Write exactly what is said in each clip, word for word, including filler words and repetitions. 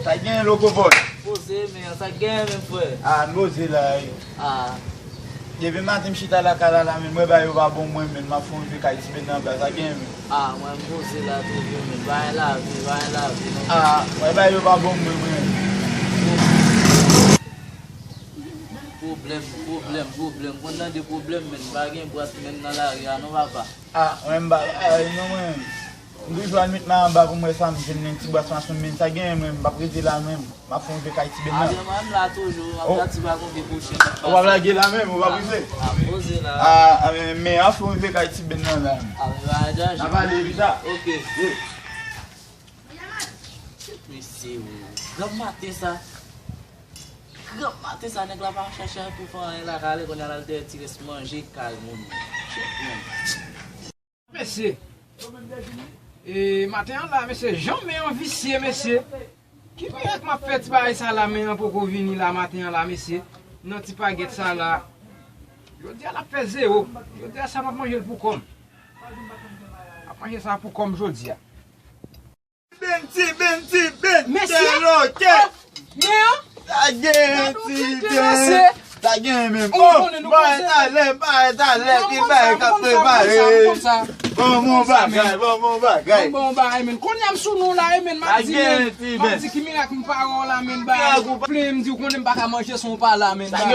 Sa gen Lokobòy? Poze, men sa gen menm, frè? Ah, m poze la wi. Ah. Depi maten m chita lakay la, la, men m wè bagay yo pa bon mwen, men m ap fè yon rive kay Ti Ben nan baz, sa gen men. Ah, mwen m poze la toujou, men bagay lavi, bagay lavi, non. Ah, mwen bagay yo pa bon mwen, mwen. Pwoblèm, pwoblèm, pwoblèm. Konn tande pwoblèm, men pa gen bwat, men nan lari a, non, papa. Ah, mwen m pa, ah, non, mwen. M toujou al met men anba pou m wè sa m jwenn nan ti bwat mason, men sa gen mwen, m p ap rete la, mwen. M ap fè yon rive kay Ti Ben nan. Ah, men mwen m la toujou, m ap gade si pa konbyen pwochèn. Ou p ap lage la menm, ou p ap rive? Ah, poze la. Ah, ah, men, men ap fè yon rive kay Ti Ben nan la. Ah, men bagay danje. N a pale pita. Ok. Yeah. Mesye, wi. Granm maten sa. Granm maten sa, nèg la pa chache anpil fè anyen lakay li, kounye a l al dèyè ti rès manje kay moun. Shit, man. Mesye, e, maten an la, mesye, jan men an visye, mesye. Ki mirak m ap fè ti bagay sa la, men an poko vini la, maten an la, mesye? Nan ti pagèt sa la. Jodi a l ap fè zewo. Jodi a sa m ap manje l pou kò m. M ap manje sa pou kò m jodi a. Ti Ben, Ti Ben, Ti Ben, Ti Ben, mesye, deloke. Oh, men an. Sa gen, Ti Ben. Sa gen menm. Oh, bay talè, bay talè, ki bay k ap prepare. Ban m yon bagay, ban m yon bagay. Ban m yon bagay, men. Kounye a m sou nou la, men, m ap di, men, m ap di ki mirak m pa wè w la, men, bay. Plen m di w konnen m pa ka manje san w pa la, men, bay.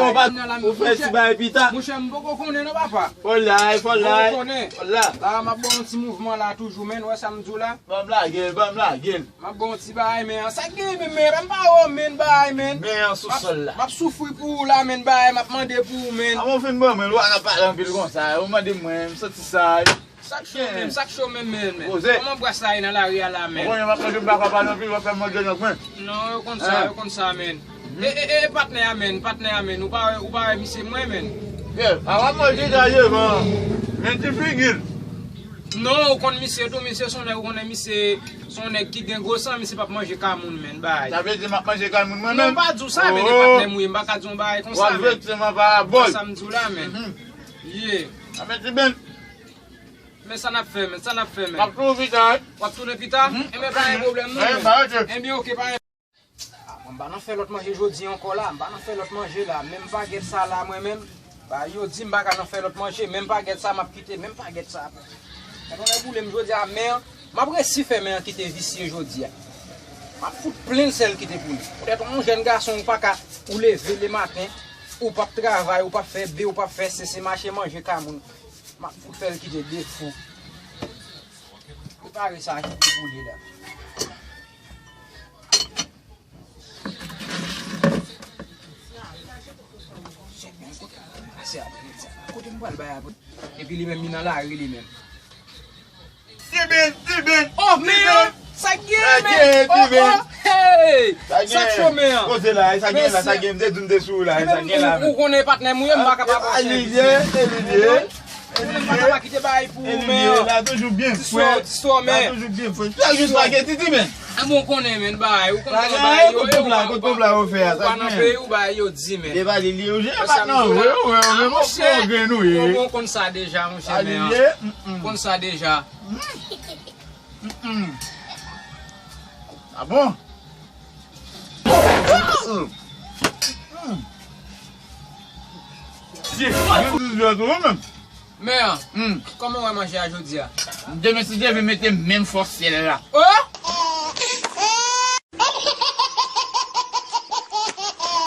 Ou fè ti bagay pita. Monchè, m poko konnen non, papa. Fò lay, fò lay. Fò lay. La, m ap ba yon ti mouvman la toujou, men, wè sa m di w la. Ban m lage l, ban m lage l. M ap ba w ti bagay, men an. Sa k gen, men, men, m pa wè w, men, bagay, men. Men an sou sòl la. M ap soufri pou ou la, men, bagay, m ap mande pou ou, men. Avan w fin ban mwen l, ou pa ka pale anpil konsa. Ou mande mwen, m santi sa. Sa k cho, men, sa k cho, men, men, men. Poze. Kòman bras la ye nan lari a la, men? Ou konnen m ap manje, m pa ka pale anpil, w ap fè m manje nan mwen. Non, yo konn sa, yo konn sa, men. E, e, e, patnè a, men, patnè a, men. Ou pa wè, ou pa wè misye mwen, men. Yeah, avan mwen degaje, men. Men ti figi l. Non, ou konn misye tou, misye se yon nèg, ou konnen misye se yon nèg ki gen gwo san, misye p ap manje kay moun, men, bay. Sa vle di m ap manje kay moun mwen menm? Non, m pa di w sa, men, e patnè m ou ye, m pa ka di yon bagay konsa, men. W ap jete m anba bòl. Sa m di w la, men. Yeah. A men Ti Ben. Men sa n ap fè, men, sa n ap fè, men. M ap tounen pita, wi. W ap tounen pita? Enben, pa gen pwoblèm, non, men. Enben, oke, pa gen. Ah, mwen m pa nan fè lòt manje jodi ankò la, m pa nan fè lòt manje la, menm pagèt sa la mwen menm, ba yo di m pa ka nan fè lòt manje, menm pagèt sa m ap kite, menm pagèt sa. Pandan lè boule m jodi a, men an, m ap resi fè men an kite visye jodi a. M ap fout plen l sèl kite pou li. Poutèt yon jèn gason ou pa ka, ou leve lematen, ou p ap travay, ou p ap fè be, ou p ap fè se, se mache manje kay moun. M ap fout fè l kite de fou. Prepare sa ki pou li la. Kote m pral bay apre? Epi li menm, li nan lari li menm. Ti Ben, Ti Ben, oh, men an, sa k gen, men? Oh, oh, hey! Sa k cho, men an? Kote la, sa gen la, sa gen, m te di m te sou la, sa gen la. Ou konnen patnè m, ou ye, m pa kapab. Elie, Elie. Ou konnen m pa kapab kite bagay pou ou, men an. La toujou byen frè. Ti sò, men. La toujou byen frè. Sa jis pa gen titi, men. A bon, ou konnen, men, bay. Ou konnen bagay yo, yo pa nan peyi, ou bay yo di, men. Deba li li yo je pa nan vre, ou wè, ou wè, bon, bon grenn ou ye. Ou konn sa deja, monchè, men an. Ou konn sa deja. A bon? Men an, kòman w wè manje a jodi a? Demen si Dye vle mete menm fòs syèl la. Oh!